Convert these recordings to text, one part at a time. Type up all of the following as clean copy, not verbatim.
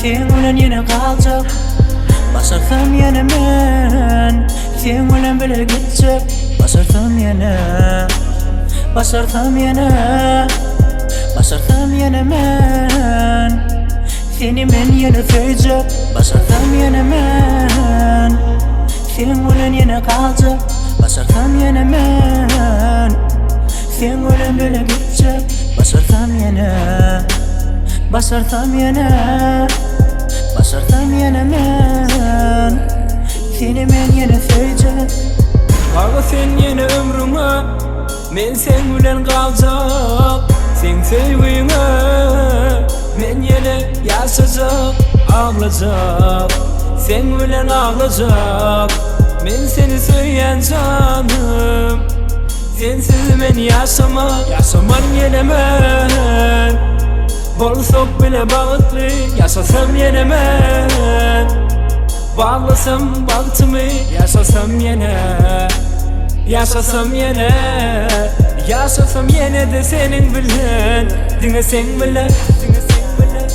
Seň bilen ýene galjak Başarsam ýene men Seň bilen bile gitjek Başarsam ýene Başarsam ýene Başarsam ýene men Seni men ýene söýjek Başarsam ýene men Seň bilen ýene galjak Başarsam ýene men Seň bilen bile gitjek Başarsam ýene Başarsam ýene Başarsam ýene men Seni men ýene söýjek Bagy sen ýene ömrüňe Men seň bilen galjak Seň söýgüňe Men ýene ýaşajak Aglajak Seň bilen aglajak Men seni söýýän janym Sensiz men ýaşaman Ýaşaman ýene men Bolsak bile bagtly Ýaşasam ýene men Baglasam bagtymy Ýaşasam ýene Ýaşasam ýene Ýaşasam ýene-de seniň bilen Diňe seň bilen Diňe seň bilen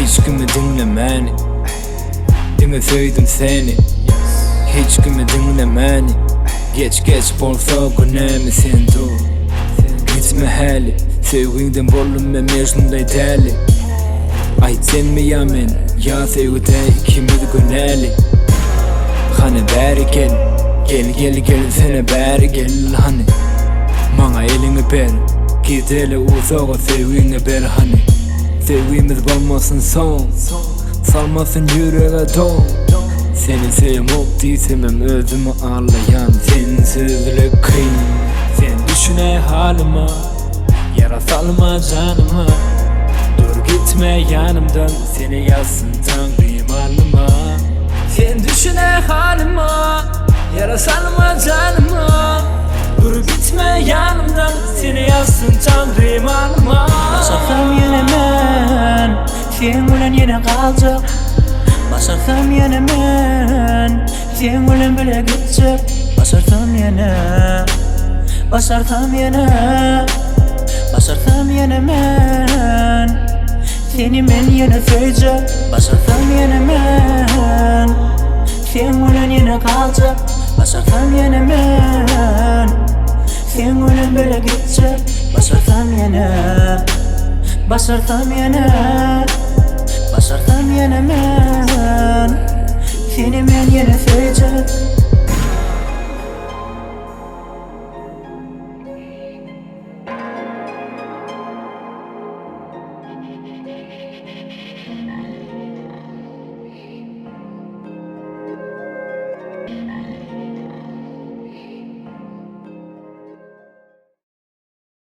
Hiç kimi diňlemäni Diňe söýdüm seni Hiç kimi diňlemäni Geç geç bolsa günämi sen dur Gitme häli Söýgiňden boldum men Mejnunday däli Aýt senmi ýa men Ýa söýgüde ikimiz günäli Hany bäri gel Gel gel gelsene bäri gel hany Maňa eliňi ber Gideli uzaga söýgiňi ber hany Söýgimiz bolmasyn soň Salmasyn ýürege doň Seni söýemok diýsemem özümi aldaýan Sensizlik kyn Sen düşünäý halyma Ýara salma janyma Dur gitme ýanymdan Seni ýazsyn Taňrym alnyma Sen düşünäý halyma Ýara salma janyma Dur gitme ýanymdan Seni ýazsyn Taňrym alnyma Başarsam ýene men Seň bilen ýene galjak Başarsam ýene men Seň bilen bile gitjek Başarsam ýene Başarsam ýene Başarsam ýene men Seni men ýene söýjek Başarsam ýene men Seň bilen ýene galjak Başarsam ýene men Seň bilen bile gitjek Başarsam ýene Başarsam ýene Başarsam ýene men Seni men ýene söýjek.